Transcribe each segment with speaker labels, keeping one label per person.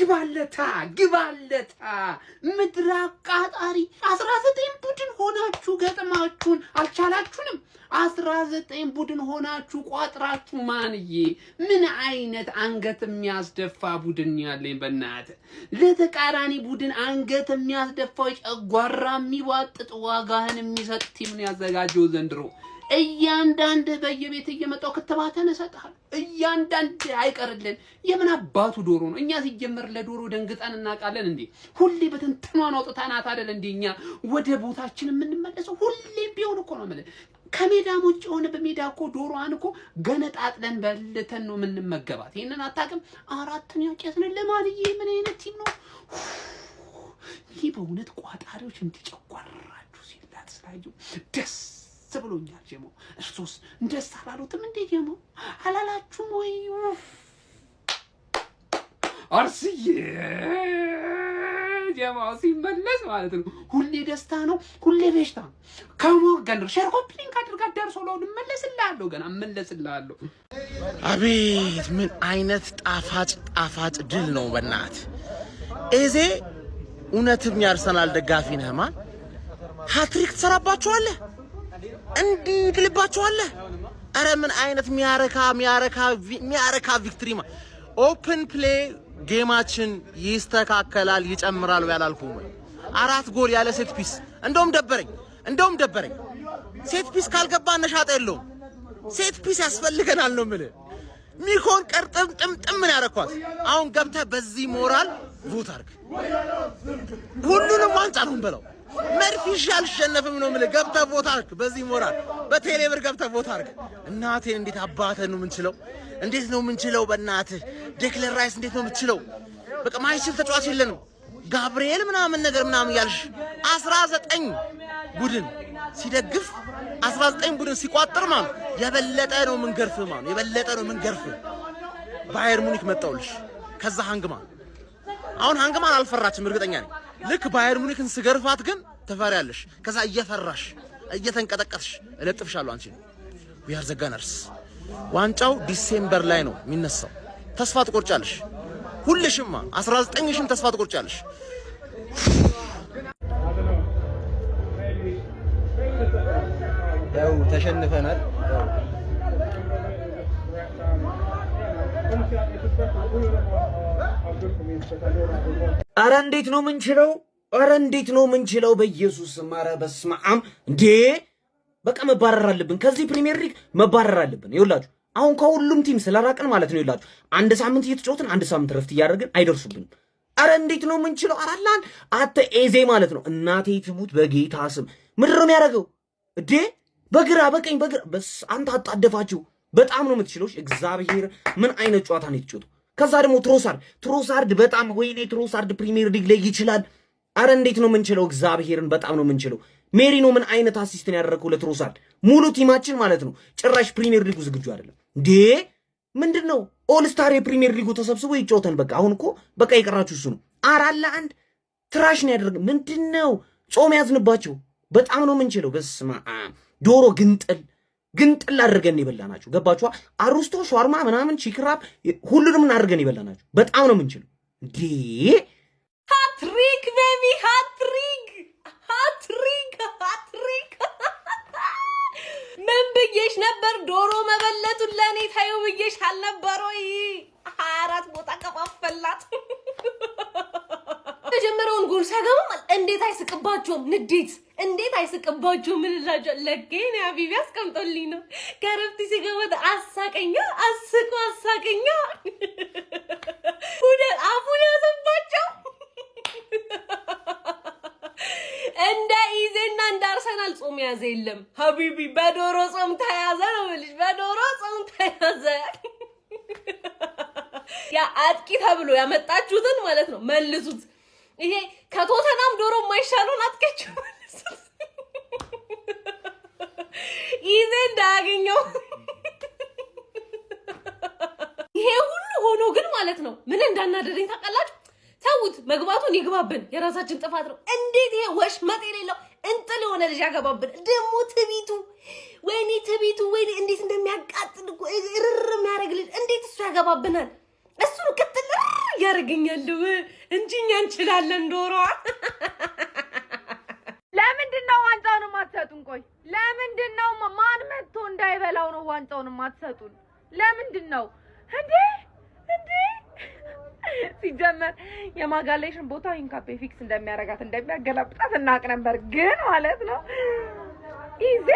Speaker 1: ግባለታ ግባለታ፣ ምድረ አቃጣሪ። 19 ቡድን ሆናችሁ ገጥማችሁን አልቻላችሁንም። 19 ቡድን ሆናችሁ ቋጥራችሁ ማንዬ፣ ምን አይነት አንገት የሚያስደፋ ቡድን ያለኝ በእናትህ። ለተቃራኒ ቡድን አንገት የሚያስደፋው፣ ጨጓራ የሚቧጥጥ፣ ዋጋህን የሚሰጥ team ነው ያዘጋጀው ዘንድሮ። እያንዳንድ በየቤት እየመጣው ክትባትን እሰጥሃለሁ። እያንዳንድ አይቀርልን። የምን አባቱ ዶሮ ነው? እኛ ሲጀመር ለዶሮ ደንግጠን እናውቃለን እንዴ? ሁሌ በትንትኗን አውጥተናት አይደል እንዴ እኛ ወደ ቦታችን የምንመለሰው? ሁሌም ቢሆን እኮ ነው የምልህ። ከሜዳም ውጭ የሆነ በሜዳ እኮ ዶሮዋን እኮ ገነጣጥለን በልተን ነው የምንመገባት። ይህንን አታውቅም? አራትን ያጨስን ለማንዬ ምን አይነት team ነው ይህ? በእውነት ቋጣሪዎች እንዲጨጓራችሁ ሲላት ስላየሁ ደስ ብሎኛል። ጀሞ እርሶስ ደስ አላሉትም እንዴ? ጀሞ አላላችሁም ወይ? አርስዬ ጀማው ሲመለስ ማለት ነው። ሁሌ ደስታ ነው፣ ሁሌ በሽታ ነው። ከሞገን share copy link አድርጋ ደርሶ ነው። እመለስልሃለሁ፣ ገና እመለስልሃለሁ።
Speaker 2: አቤት ምን አይነት ጣፋጭ ጣፋጭ ድል ነው! በናት ኤዜ እውነትም የአርሰናል ደጋፊ ነህ man። Hat-trick ትሰራባችኋለህ፣ እንዲህ ትልባችኋለህ። አረ ምን አይነት ሚያረካ ሚያረካ ሚያረካ victory ማ! Open play game ኣችን ይስተካከላል፣ ይጨምራል ያላልኩም ወይ? አራት ጎል ያለ set piece። እንደውም ደበረኝ፣ እንደውም ደበረኝ። Set piece ካልገባ ነሻጣ የለውም። Set piece ያስፈልገናል ነው የምልህ። ሚኮን ቀርጥም ጥምጥም ምን ያረኳት። አሁን ገብተህ በዚህ ሞራል vote አድርግ። ሁሉንም ዋንጫ ነው በለው። መድፍ ይዤ አልሸነፍም ነው የምልህ። ገብተህ vote አድርግ። በዚህ ሞራል በቴሌብር ገብተህ vote አድርግ። እናቴን እንዴት አባተን ነው የምንችለው? እንዴት ነው የምንችለው? በእናትህ ዴክለን ራይስ እንዴት ነው የምትችለው? በቃ ማይችል ተጫዋች የለንም። ጋብርኤል ምናምን ነገር ምናምን ያልሽ 19 ቡድን ሲደግፍ፣ 19 ቡድን ሲቋጥር ማለት የበለጠ ነው የምንገርፍ ማለት የበለጠ ነው የምንገርፍ። ባየር ሙኒክ መጣውልሽ። ከዛ ሃንግማን፣ አሁን ሃንግማን አልፈራችም፣ እርግጠኛ ነኝ። ልክ ባየር ሙኒክን ስገርፋት ግን ትፈሪያለሽ። ከዛ እየፈራሽ እየተንቀጠቀጥሽ እለጥፍሻለሁ አንቺ። We are the Gunners። ዋንጫው December ላይ ነው የሚነሳው። ተስፋ ትቆርጫለሽ። ሁልሽማ 19ሽም ተስፋ ትቆርጫለሽ።
Speaker 3: ያው ተሸንፈናል።
Speaker 4: አረ እንዴት ነው ምንችለው? አረ እንዴት ነው ምንችለው? በኢየሱስ፣ አረ በስመ አብ እንዴ! በቃ መባረር አለብን፣ ከዚህ ፕሪሚየር ሊግ መባረር አለብን። ይኸውላችሁ አሁን ከሁሉም team ስለራቅን ማለት ነው። ይኸውላችሁ አንድ ሳምንት እየተጫወትን አንድ ሳምንት ረፍት እያደረግን አይደርሱብንም። አረ እንዴት ነው ምንችለው? አራላን አተ ኤዜ ማለት ነው። እናቴ ትሙት በጌታ ስም ምንድን ነው የሚያደርገው እንዴ? በግራ በቀኝ በግራ በስ አንተ አጣደፋችሁ። በጣም ነው የምትችለው። እግዚአብሔር ምን አይነት ጨዋታ ነው የተጫወተው? ከዛ ደግሞ ትሮሳርድ፣ ትሮሳርድ በጣም ወይኔ፣ ትሮሳርድ ፕሪሚየር ሊግ ላይ ይችላል። አረ እንዴት ነው የምንችለው? እግዚአብሔርን በጣም ነው የምንችለው። ሜሪኖ ምን አይነት assist ን ያደረገው ለትሮሳርድ። ሙሉ team ኣችን ማለት ነው ጭራሽ ፕሪሚየር ሊጉ ዝግጁ አይደለም እንዴ! ምንድን ነው? All star የፕሪሚየር ሊጉ ተሰብስቦ ይጫወተን። በቃ አሁን እኮ በቃ የቀራችሁ እሱ ነው። 4-1 trash ነው ያደረገ። ምንድን ነው ጾም ያዝንባቸው። በጣም ነው የምንችለው። በስመ አብ ዶሮ ግንጥል ግንጥል አድርገን የበላናችሁ ገባችኋ? አሩስቶ፣ ሸዋርማ ምናምን chicken wrap ሁሉንም አድርገን የበላናችሁ። በጣም ነው የምንችለው እንዴ!
Speaker 5: Hat-trick baby፣ hat-trick፣ hat-trick፣ hat-trick። ምን ብዬሽ ነበር? ዶሮ መበለቱን ለእኔ ታዩ ብዬሽ አልነበር ወይ? 24 ቦታ ከፋፈላት። መጀመሪያውን ጎል ሲያገባ እንዴት አይስቅባቸውም? ንዴት እንዴት አይስቅባቸውም? ምን እላቸው ለጌን حبيبي አስቀምጦልኝ ነው። ከረፍት ሲገባ አሳቀኛ፣ አስቆ አሳቀኛ። አፉን ያዘባቸው። እንደ ኢዜና እንደ አርሰናል ጾም ያዘ የለም حبيبي። በዶሮ ጾም ተያዘ ነው የምልሽ። በዶሮ ጾም ተያዘ። ያ አጥቂ ተብሎ ያመጣችሁትን ማለት ነው መልሱት። ይሄ ከቶተናም ዶሮ የማይሻለውን አጥቂያችሁ መልሱት። ኢዜ እንዳያገኘው። ይሄ ሁሉ ሆኖ ግን ማለት ነው ምን እንዳናደደኝ ታውቃላችሁ? ተዉት፣ መግባቱን ይግባብን፣ የራሳችን ጥፋት ነው። እንዴት ይሄ ወሽመጥ የሌለው እንጥል የሆነ ልጅ ያገባብን? ደግሞ ትቢቱ፣ ወይኔ ትቢቱ፣ ወይኔ እንዴት እንደሚያቃጥል እኮ እርር የሚያደርግ ልጅ እንዴት እሱ ያገባብናል? እሱ ነው ቅጥል እርር እያደረገኛለሁ እንጂ እኛ እንችላለን። ዶሮዋ።
Speaker 3: ለምንድን ነው ዋንጫውን የማትሰጡን? ቆይ ለምንድን ነው፣ ማን መጥቶ እንዳይበላው ነው ዋንጫውን የማትሰጡን? ለምንድን ነው እንዴ? እንዴ፣ ሲጀመር የማጋሌሽን ቦታ ሂንካፔ fix እንደሚያደርጋት፣ እንደሚያገላብጣት እናውቅ ነበር፣ ግን ማለት ነው ኢዜ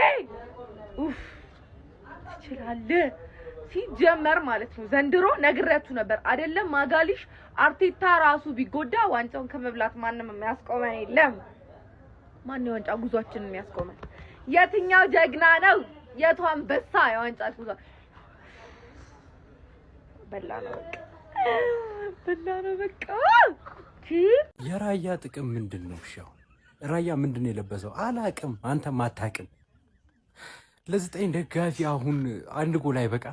Speaker 3: ኡፍ ትችላለህ። ሲጀመር ማለት ነው ዘንድሮ ነግሬያችሁ ነበር አይደለም? ማጋሊሽ፣ አርቴታ ራሱ ቢጎዳ ዋንጫውን ከመብላት ማንም የሚያስቆመን የለም። ማን የዋንጫ ጉዟችንን የሚያስቆመን? የትኛው ጀግና ነው? የቱ አንበሳ የዋንጫ ጉዞ በላ ነው፣ በቃ በላ ነው በቃ።
Speaker 6: የራያ ጥቅም ምንድን ነው? እሺ አሁን ራያ ምንድን ነው የለበሰው? አላቅም፣ አንተም አታቅም። ለ9 ደጋፊ አሁን አንድ ጎል አይበቃ?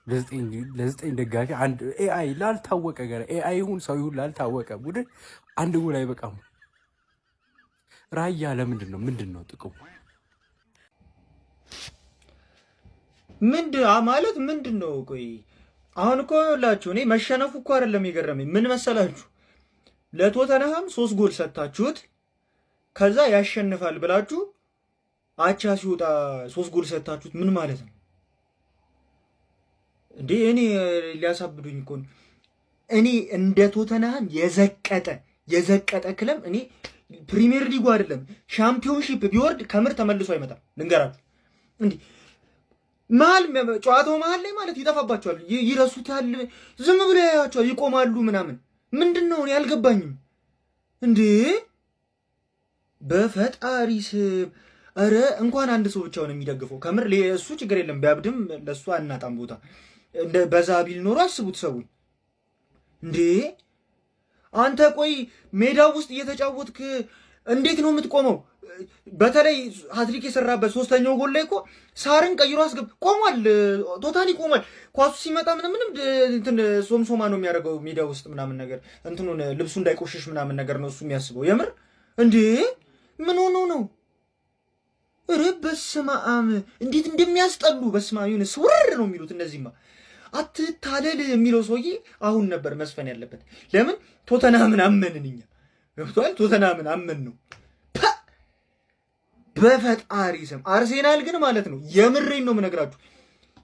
Speaker 6: ለ9 ደጋፊ አንድ AI ላልታወቀ፣ ገና AI ይሁን ሰው ይሁን ላልታወቀ ቡድን አንድ ጎል አይበቃም? ራያ ለምንድን ነው፣ ምንድን ነው ጥቅሙ?
Speaker 7: ምንድን ማለት ምንድን ነው? ቆይ አሁን እኮ ይኸውላችሁ እኔ መሸነፉ እኮ አይደለም የገረመኝ። ምን መሰላችሁ? ለቶተንሃም ሶስት ጎል ሰጥታችሁት ከዛ ያሸንፋል ብላችሁ አቻ ሲወጣ ሶስት ጎል ሰጥታችሁት ምን ማለት ነው እንዴ? እኔ ሊያሳብዱኝ እኮ ነው። እኔ እንደ ቶተንሃም የዘቀጠ የዘቀጠ ክለብ እኔ ፕሪሚየር ሊጉ አይደለም ሻምፒዮንሺፕ ቢወርድ ከምር ተመልሶ አይመጣም። ልንገራችሁ፣ እንዲህ መሀል ጨዋታው መሀል ላይ ማለት ይጠፋባቸዋል፣ ይረሱታል፣ ዝም ብሎ ያያቸዋል፣ ይቆማሉ ምናምን። ምንድን ነው፣ እኔ አልገባኝም። እንዴ በፈጣሪ ስም፣ ኧረ እንኳን አንድ ሰው ብቻውን የሚደግፈው፣ ከምር እሱ ችግር የለም፣ ቢያብድም ለእሱ አናጣም ቦታ። እንደ በዛ ቢል ኖሮ አስቡት ሰውን። እንዴ አንተ ቆይ ሜዳ ውስጥ እየተጫወትክ እንዴት ነው የምትቆመው? በተለይ ሀትሪክ የሰራበት ሶስተኛው ጎል ላይ እኮ ሳርን ቀይሮ አስገብ ቆሟል። Totally ቆሟል። ኳሱ ሲመጣ ምንም ምንም እንትን ሶምሶማ ነው የሚያደርገው ሜዳ ውስጥ ምናምን ነገር፣ እንትኑን ልብሱ እንዳይቆሽሽ ምናምን ነገር ነው እሱ የሚያስበው። የምር እንዴ ምን ሆኖ ነው? ኧረ በስመ አብ እንዴት እንደሚያስጠሉ፣ በስመ አብ፣ የሆነ ስውርር ነው የሚሉት እነዚህማ። አትታለል የሚለው ሰውዬ አሁን ነበር መስፈን ያለበት። ለምን ቶተናምን አመንን እኛ፣ ገብቶሃል? ቶተናምን አመን ነው በፈጣሪ ስም። አርሴናል ግን ማለት ነው የምሬን ነው የምነግራችሁ።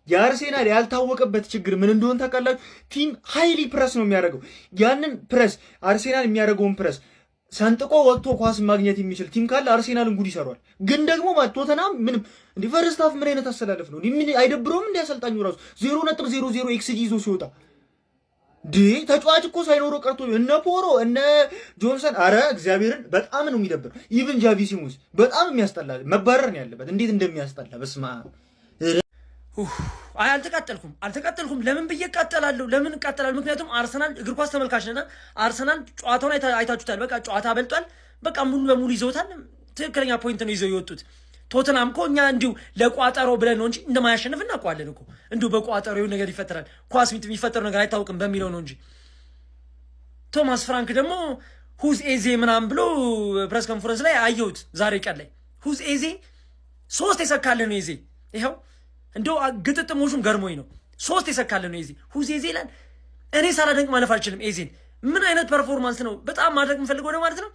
Speaker 7: የአርሴናል ያልታወቀበት ችግር ምን እንደሆን ታውቃላችሁ? Team highly press ነው የሚያደርገው። ያንን ፕረስ፣ አርሴናል የሚያደርገውን ፕረስ ሰንጥቆ ወጥቶ ኳስ ማግኘት የሚችል team ካለ አርሴናልን ጉድ ይሰሯል። ግን ደግሞ ቶተናም ምንም እንዲህ first half ምን አይነት አሰላለፍ ነው? ምን አይደብረውም? እንዲ አሰልጣኙ ራሱ 0.00 xG ይዞ ሲወጣ ዲ ተጫዋች እኮ ሳይኖረው ቀርቶ እነ ፖሮ እነ ጆንሰን፣ አረ እግዚአብሔርን በጣም ነው የሚደብር። Even ጃቪ ሲሞንስ በጣም የሚያስጠላ፣ መባረር ነው ያለበት። እንዴት እንደሚያስጠላ በስመ አብ።
Speaker 8: አይ አልተቃጠልኩም፣ አልተቃጠልኩም። ለምን ብዬ እቃጠላለሁ? ለምን እቃጠላለሁ? ምክንያቱም አርሰናል እግር ኳስ ተመልካች ነና አርሰናል ጨዋታውን አይታችሁታል። በቃ ጨዋታ በልጧል። በቃ ሙሉ በሙሉ ይዘውታል። ትክክለኛ point ነው ይዘው የወጡት። ቶተናም እኮ እኛ እንዲሁ ለቋጠሮ ብለን ነው እንጂ እንደማያሸንፍ እናውቀዋለን እኮ። እንዲሁ በቋጠሮ የሆነ ነገር ይፈጠራል፣ ኳስ የሚፈጠረው ነገር አይታወቅም በሚለው ነው እንጂ። ቶማስ ፍራንክ ደግሞ "Who's ኤዜ" ምናምን ብሎ press conference ላይ አየሁት ዛሬ ቀን ላይ። "Who's ኤዜ?" ሶስት የሰካልን ነው ኤዜ። ይኸው እንደው ግጥጥሞሹም ገርሞኝ ነው። ሶስት የሰካልን ነው ኤዜ። "Who's ኤዜ" ይላል። እኔ ሳላደንቅ ማለፍ አልችልም ኤዜን። ምን አይነት performance ነው! በጣም ማድረግ የምፈልገው ነው ማለት ነው።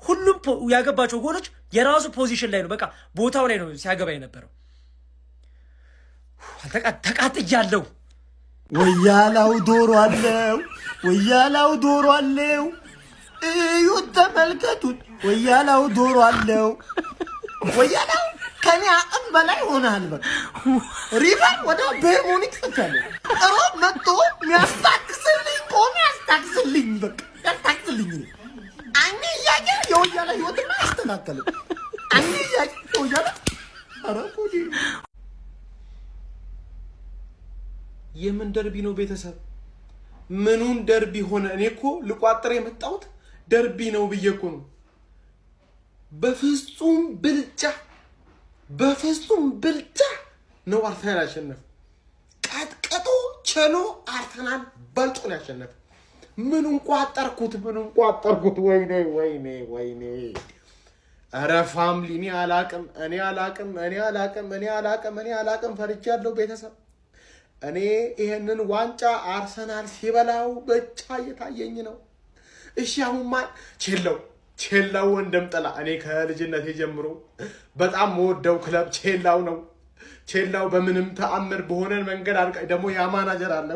Speaker 8: ሁሉም ያገባቸው ጎሎች የራሱ position ላይ ነው። በቃ ቦታው ላይ ነው ሲያገባ የነበረው። ተቃጥያለሁ።
Speaker 9: ወያላው ዶሮ አለው፣ ወያላው ዶሮ አለው፣ እዩት ተመልከቱት። ወያላው ዶሮ አለው። ወያላው ከኔ አቅም በላይ ሆነሃል። በቃ refer ወደ ባየር ሙኒክ ጽፌያለሁ። ሮብ መጥቶ የሚያስታክስልኝ ከሆነ ያስታክስልኝ፣ በቃ ያስታክስልኝ። አይኔ እያየ የወያላ ህይወትማ አያስተካከልም። አይኔ እያየ የወያላ፣ ኧረ ጉዴ!
Speaker 10: የምን ደርቢ ነው ቤተሰብ? ምኑን ደርቢ ሆነ? እኔ እኮ ልቋጥር የመጣሁት ደርቢ ነው ብዬ እኮ ነው። በፍጹም ብልጫ፣ በፍጹም ብልጫ ነው አርሰናል ያሸነፈ። ቀጥቅጦ ችሎ አርሰናል በልጦ ነው ያሸነፈ። ምኑን ቋጠርኩት? ምኑን ቋጠርኩት? ወይኔ ወይኔ ወይኔ! ኧረ family እኔ አላቅም፣ እኔ አላቅም፣ እኔ አላቅም፣ እኔ አላቅም፣ እኔ አላቅም። ፈርቻለሁ ቤተሰብ። እኔ ይሄንን ዋንጫ አርሰናል ሲበላው ብቻ እየታየኝ ነው። እሺ አሁን ማን ቼላው ቼላው ወንድም ጥላ፣ እኔ ከልጅነቴ ጀምሮ በጣም መወደው ክለብ ቼላው ነው። ቼላው በምንም ተአምር በሆነ መንገድ አልቃ ደግሞ ያ ማናጀር አለ።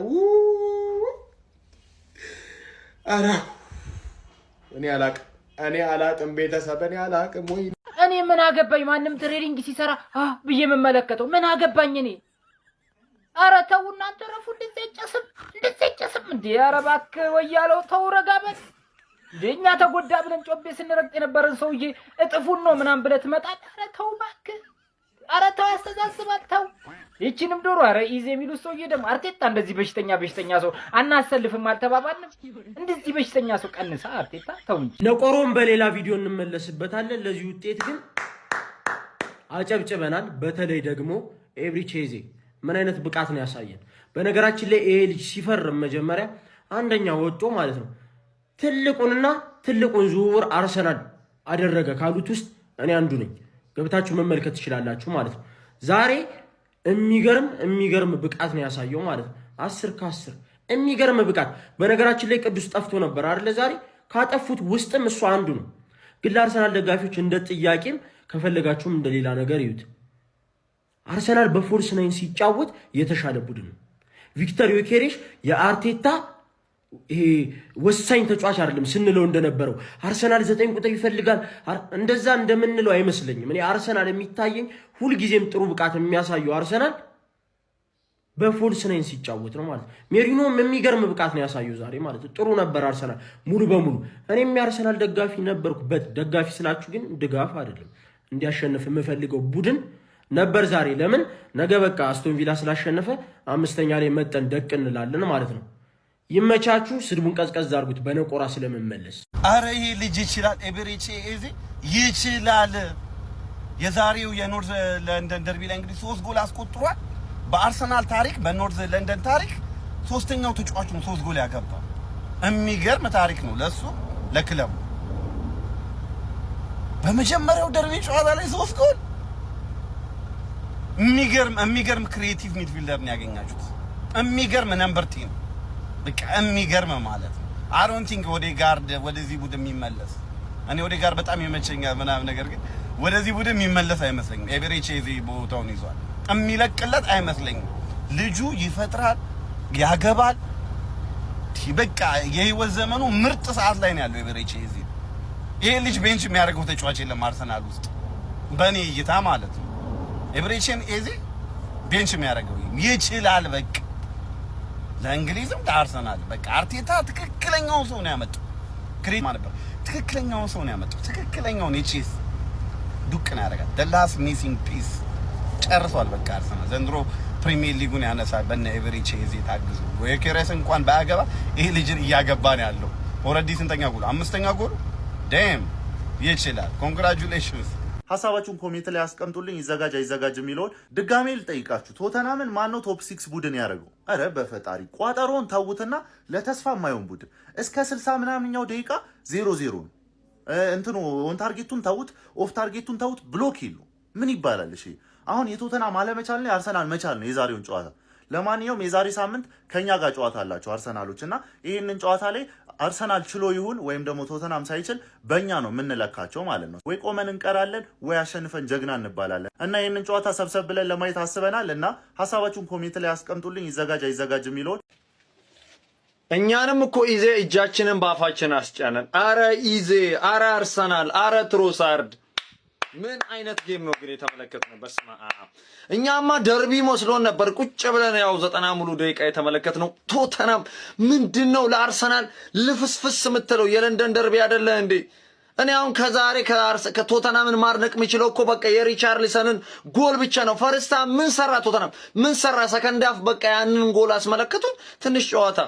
Speaker 10: ኧረ እኔ አላቅም፣ እኔ አላቅም፣ ቤተሰብ እኔ አላቅም ወይ
Speaker 11: እኔ ምን አገባኝ? ማንም training ሲሰራ ብዬ የምመለከተው ምን አገባኝ እኔ? ኧረ ተው እናንተ ረፉ። እንደዚህ አይጨስም፣ እንደዚህ አይጨስም እንዴ! ኧረ እባክህ ወያለው ተው፣ ረጋ በል እንዴ! እኛ ተጎዳ ብለን ጮቤ ስንረግጥ የነበረን ሰውዬ እጥፉን ነው ምናምን ብለህ ትመጣለህ። ኧረ ተው እባክህ፣ ኧረ ተው፣ ያስተዛዝባል። ተው ይቺንም ዶሮ። ኧረ ኢዜ የሚሉት ሰውዬ ደግሞ አርቴታ እንደዚህ በሽተኛ በሽተኛ ሰው አናሰልፍም አልተባባልንም? እንደዚህ በሽተኛ ሰው ቀንሳ አርቴታ ተው እንጂ።
Speaker 8: ነቆሮን በሌላ ቪዲዮ እንመለስበታለን። ለዚህ ውጤት ግን አጨብጭበናል። በተለይ ደግሞ ኤብሪቼ ኤዜ ምን አይነት ብቃት ነው ያሳየን። በነገራችን ላይ ይሄ ልጅ ሲፈርም መጀመሪያ አንደኛ ወጦ ማለት ነው ትልቁንና ትልቁን ዝውውር አርሰናል አደረገ ካሉት ውስጥ እኔ አንዱ ነኝ። ገብታችሁ መመልከት ትችላላችሁ ማለት ነው። ዛሬ የሚገርም የሚገርም ብቃት ነው ያሳየው ማለት ነው። 10 ከ10 የሚገርም ብቃት። በነገራችን ላይ ቅዱስ ጠፍቶ ነበር አይደለ? ዛሬ ካጠፉት ውስጥም እሱ አንዱ ነው። ግን ለአርሰናል ደጋፊዎች እንደ ጥያቄም ከፈለጋችሁም እንደ ሌላ ነገር ይዩት። አርሰናል በ false nine ሲጫወት የተሻለ ቡድን ነው። ቪክተር ዮኬሬሽ የአርቴታ ይሄ ወሳኝ ተጫዋች አይደለም ስንለው እንደነበረው አርሰናል 9 ቁጥር ይፈልጋል እንደዛ እንደምንለው አይመስለኝም። እኔ አርሰናል የሚታየኝ ሁልጊዜም ጥሩ ብቃት የሚያሳየው አርሰናል በ false nine ሲጫወት ነው ማለት ነው። ሜሪኖም የሚገርም ብቃት ነው ያሳየው ዛሬ ማለት ነው። ጥሩ ነበር አርሰናል ሙሉ በሙሉ። እኔም የአርሰናል ደጋፊ ነበርኩበት። ደጋፊ ስላችሁ ግን ድጋፍ አይደለም፣ እንዲያሸንፍ የምፈልገው ቡድን ነበር ዛሬ። ለምን ነገ በቃ አስቶን ቪላ ስላሸነፈ አምስተኛ ላይ መጠን ደቅ እንላለን ማለት ነው። ይመቻችሁ። ስድቡን ቀዝቀዝ አድርጉት በነቆራ ስለምመለስ።
Speaker 2: አረ ይሄ ልጅ ይችላል። ኤቤሬቼ ኤዜ ይችላል። የዛሬው የ North London derby ላይ እንግዲህ ሶስት ጎል አስቆጥሯል። በአርሰናል ታሪክ፣ በ North London ታሪክ ሶስተኛው ተጫዋች ነው ሶስት ጎል ያገባ። የሚገርም ታሪክ ነው ለሱ ለክለቡ። በመጀመሪያው ደርቢ ጨዋታ ላይ ሶስት ጎል። የሚገርም የሚገርም creative midfielder ነው ያገኛችሁት። የሚገርም number 10፣ በቃ የሚገርም ማለት ነው። I don't think ኦዴጋርድ ወደዚህ ቡድን የሚመለስ፣ እኔ ኦዴጋርድ በጣም ይመቸኛል ምናምን፣ ነገር ግን ወደዚህ ቡድን የሚመለስ አይመስለኝም። ኤቤሬቼ ኤዜ ቦታውን ይዟል። የሚለቅለት አይመስለኝም። ልጁ ይፈጥራል፣ ያገባል። በቃ የህይወት ዘመኑ ምርጥ ሰዓት ላይ ነው ያለው ኤቤሬቼ ኤዜ። ይሄ ልጅ bench የሚያደርገው ተጫዋች የለም አርሰናል ውስጥ በእኔ እይታ ማለት ነው። ኤቤሬቼን ኤዜ bench የሚያደርገው ይችላል። በቃ ለእንግሊዝም ለአርሰናል በቃ አርቴታ ትክክለኛውን ሰው ነው ያመጣው። ክሬ ነበር ትክክለኛውን ሰው ነው ያመጣው። ትክክለኛውን የቼስ ዱቅ ነው ያደርጋል። The last missing piece ጨርሷል። በቃ አርሰናል ዘንድሮ ፕሪሚየር ሊጉን ያነሳል። በነ ኤቤሬቼ ኤዜ ታግዞ ዮኬሬስ እንኳን ባያገባ ይሄ ልጅን እያገባ ነው ያለው። Already ስንተኛ ጎሉ? አምስተኛ ጎሉ። Damn፣ ይችላል። Congratulations።
Speaker 12: ሀሳባችሁን comment ላይ አስቀምጡልኝ። ይዘጋጅ አይዘጋጅ የሚለውን ድጋሜ ልጠይቃችሁ። ቶተናምን ማነው top six ቡድን ያደረገው? ኧረ በፈጣሪ ቋጠሮን ተዉትና ለተስፋ የማይሆን ቡድን እስከ 60 ምናምኛው ደቂቃ 0-0 ነው። እንትኑ on target ኡን ተዉት፣ off target ኡን ተዉት፣ block ይሉ ምን ይባላል? እሺ አሁን የቶተናም አለመቻል ነው የአርሰናል መቻል ነው የዛሬውን ጨዋታ። ለማንኛውም የዛሬ ሳምንት ከኛ ጋር ጨዋታ አላቸው አርሰናሎች እና ይህንን ጨዋታ ላይ አርሰናል ችሎ ይሁን ወይም ደግሞ ቶተናም ሳይችል በእኛ ነው የምንለካቸው ማለት ነው። ወይ ቆመን እንቀራለን ወይ አሸንፈን ጀግና እንባላለን። እና ይህንን ጨዋታ ሰብሰብ ብለን ለማየት አስበናል እና ሀሳባችሁን comment ላይ አስቀምጡልኝ። ይዘጋጅ አይዘጋጅ የሚለውን።
Speaker 13: እኛንም እኮ ኢዜ እጃችንን በአፋችን አስጫነን። አረ ኢዜ፣ አረ አርሰናል፣ አረ ትሮሳርድ ምን አይነት game ነው ግን የተመለከትነው? በስመ አብ፣ እኛማ ደርቢ መስሎን ነበር ቁጭ ብለን ያው 90 ሙሉ ደቂቃ የተመለከትነው። ቶተናም ምንድን ነው ለአርሰናል ልፍስፍስ የምትለው? የለንደን ደርቢ አይደለ እንዴ? እኔ አሁን ከዛሬ ከቶተናምን ማድነቅ የምችለው እኮ በቃ የሪቻርሊሰንን ጎል ብቻ ነው። First half ምን ሰራ ቶተናም? ምን ሰራ? Second half በቃ ያንን ጎል አስመለከቱን ትንሽ ጨዋታ።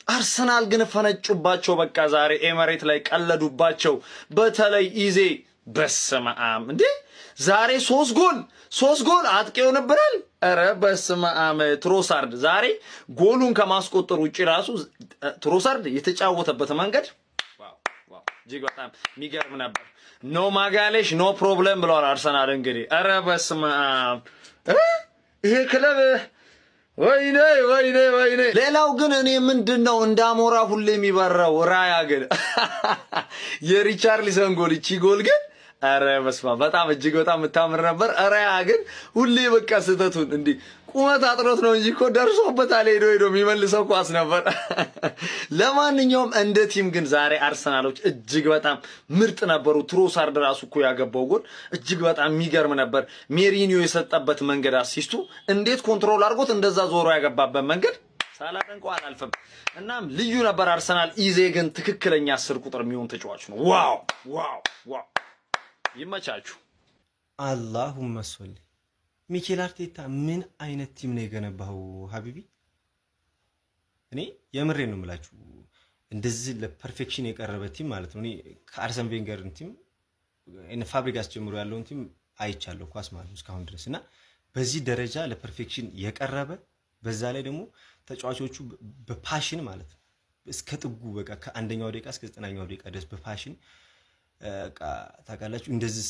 Speaker 13: አርሰናል ግን ፈነጩባቸው። በቃ ዛሬ ኤመሬት ላይ ቀለዱባቸው። በተለይ ኢዜ፣ በስመ አብ እንዴ! ዛሬ ሶስት ጎል፣ ሶስት ጎል አጥቂ ሆንብናል። ኧረ በስመ አብ፣ ትሮሳርድ ዛሬ ጎሉን ከማስቆጠር ውጭ ራሱ ትሮሳርድ የተጫወተበት መንገድ እጅግ በጣም የሚገርም ነበር። No ማጋሌሽ no problem ብለዋል አርሰናል እንግዲህ። ኧረ በስመ አብ፣ ይሄ ክለብ ወይኔ ወይኔ ወይኔ! ሌላው ግን እኔ ምንድን ነው እንደ አሞራ ሁሌ የሚበራው ራያ ግን የሪቻርሊሰን ጎል፣ ይቺ ጎል ግን ኧረ በስመ አብ፣ በጣም እጅግ በጣም የምታምር ነበር። ራያ ግን ሁሌ በቃ ስህተቱን እንዲህ ቁመት አጥሮት ነው እንጂ እኮ ደርሶበታል። ሄዶ ሄዶ የሚመልሰው ኳስ ነበር። ለማንኛውም እንደ team ግን ዛሬ አርሰናሎች እጅግ በጣም ምርጥ ነበሩ። ትሮሳርድ ራሱ እኮ ያገባው ጎል እጅግ በጣም የሚገርም ነበር። ሜሪኒዮ የሰጠበት መንገድ፣ assist ኡ እንዴት control አድርጎት እንደዛ ዞሮ ያገባበት መንገድ ሳላደንቀው አላልፍም። እናም ልዩ ነበር አርሰናል። ኢዜ ግን ትክክለኛ 10 ቁጥር የሚሆን ተጫዋች ነው። Wow wow wow! ይመቻችሁ።
Speaker 14: اللهم صل። ሚኬል አርቴታ ምን አይነት team ነው የገነባው حبيبي? እኔ የምሬ ነው የምላችሁ፣ እንደዚህ ለ perfection የቀረበ team ማለት ነው። እኔ ከአርሰን ቬንገርን team፣ ፋብሪጋስ ጀምሮ ያለውን team አይቻለሁ ኳስ ማለት ነው እስካሁን ድረስ። እና በዚህ ደረጃ ለ perfection የቀረበ፣ በዛ ላይ ደግሞ ተጫዋቾቹ በ passion ማለት ነው እስከ ጥጉ፣ በቃ ከአንደኛው ደቂቃ እስከ 90ኛው ደቂቃ ድረስ በ passion ታውቃላችሁ፣ እንደዚህ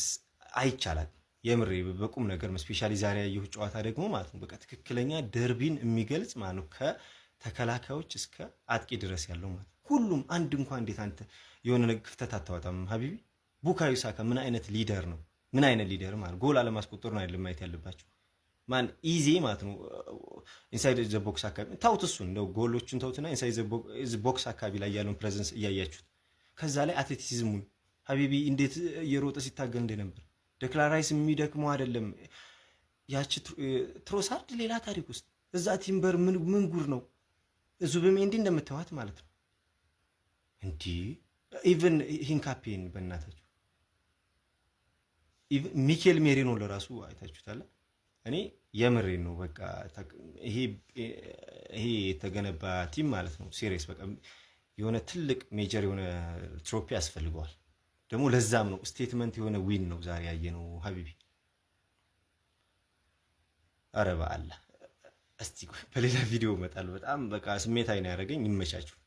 Speaker 14: አይቻላል። የምሬ በቁም ነገር specially ዛሬ ያየሁት ጨዋታ ደግሞ ማለት ነው በቃ ትክክለኛ ደርቢን የሚገልጽ ማለት ነው፣ ከተከላካዮች እስከ አጥቂ ድረስ ያለው ማለት ነው። ሁሉም አንድ እንኳን እንዴት አንተ የሆነ ነገር ክፍተት አታወጣም حبيبي። ቡካዮ ሳካ ምን አይነት leader ነው? ምን አይነት leader ማለት ጎል አለማስቆጠሩን አይደለም ማየት ያለባቸው፣ ማን ኢዜ ማለት ነው inside the box አካባቢ ታውት፣ እሱን እንደው ጎሎቹን ተውትና inside the box አካባቢ ላይ ያለውን presence እያያችሁት፣ ከዛ ላይ athleticism ኡን حبيبي እንዴት እየሮጠ ሲታገል እንደነበር። ደክላን ራይስ የሚደክመው አይደለም። ያቺ ትሮሳርድ ሌላ ታሪክ ውስጥ፣ እዛ ቲምበር ምን ምን ጉር ነው? ዙቢሜንዲ እንደምታዋት ማለት ነው። እንዲህ even ሂንካፔን በእናታችሁ፣ ሚኬል ሜሪኖ ለራሱ አይታችሁታል። እኔ የምሬን ነው። በቃ ይሄ የተገነባ team ማለት ነው serious በቃ የሆነ ትልቅ major የሆነ trophy ያስፈልገዋል። ደግሞ ለዛም ነው statement የሆነ win ነው ዛሬ ያየነው حبيبي። አረ በአላህ፣ እስቲ በሌላ ቪዲዮ እመጣለሁ። በጣም በቃ ስሜታዊ ነው ያደረገኝ። ይመቻችሁ።